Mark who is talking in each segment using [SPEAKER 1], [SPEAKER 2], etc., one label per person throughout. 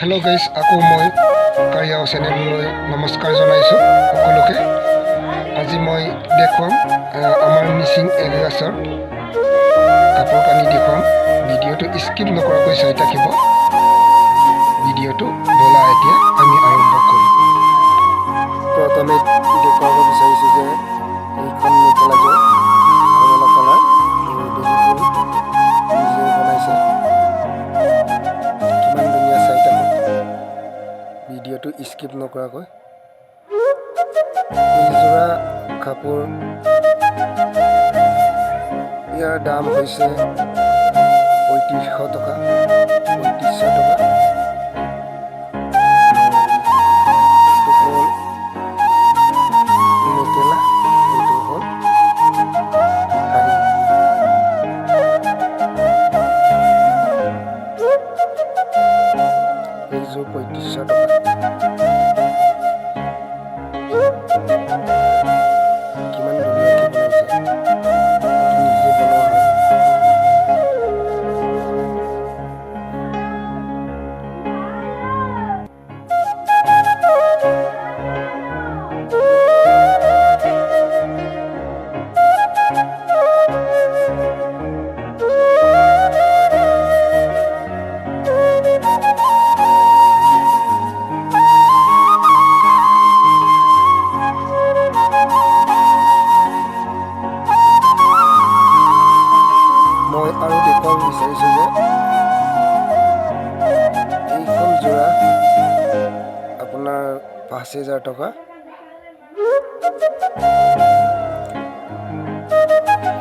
[SPEAKER 1] Hello' guys, আকৌ মই কাৰিয়াও চেনেললৈ নমস্কাৰ জনাইছোঁ সকলোকে। আজি মই দেখুৱাম আমাৰ মিচিং এগ্ৰিকালচাৰ কাপোৰ কানি দেখুৱাম। ভিডিঅ'টো স্কিপ নকৰাকৈ চাই থাকিব ভিডিঅ'টো। ব'লা, এতিয়া আমি আৰম্ভ কৰোঁ। প্ৰথমে দেখুৱাব বিচাৰিছোঁ যে এইখন মেখেলাযোৰ কমলা কালাৰ, বেবী ফুল নিজে বনাইছে। কিমান ধুনীয়া, চাই থাকক ভিডিঅ'টো স্কিপ নকৰাকৈ। এইযোৰা কাপোৰ, ইয়াৰ দাম হৈছে 3500 টকা, 3500 টকা। এইটো হ'ল মেখেলা, এইটো হ'ল শাৰী। এইযোৰ 3500 টকা। কিমান ধুনীয়াকৈ বনাইছে! এইটো নিজে বনোৱা হয়। মই আৰু দেখুৱাব বিচাৰিছোঁ যে এইখন যোৰা আপোনাৰ 5000 টকা।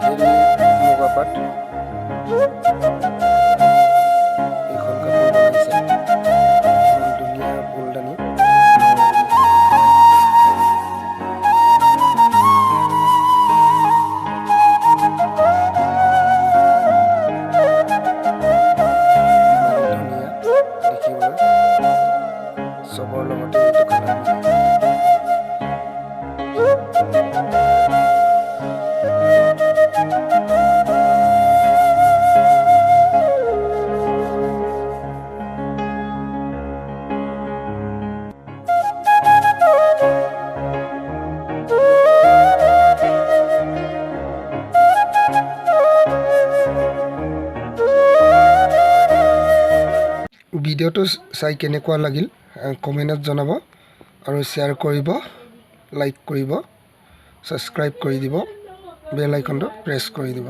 [SPEAKER 1] হেৰি মুগা পাট এইখন কাপোৰ বনাইছে। ইমান ধুনীয়া ফুলদানি। ইমানে ধুনীয়া দেখিবলৈ, চবৰ লগতে এইটো কালাৰ মিলে। ভিডিঅ'টো চাই কেনেকুৱা লাগিল কমেণ্টত জনাব আৰু শ্বেয়াৰ কৰিব, লাইক কৰিব, ছাবস্ক্ৰাইব কৰি দিব, বেল আইকনটো প্ৰেছ কৰি দিব।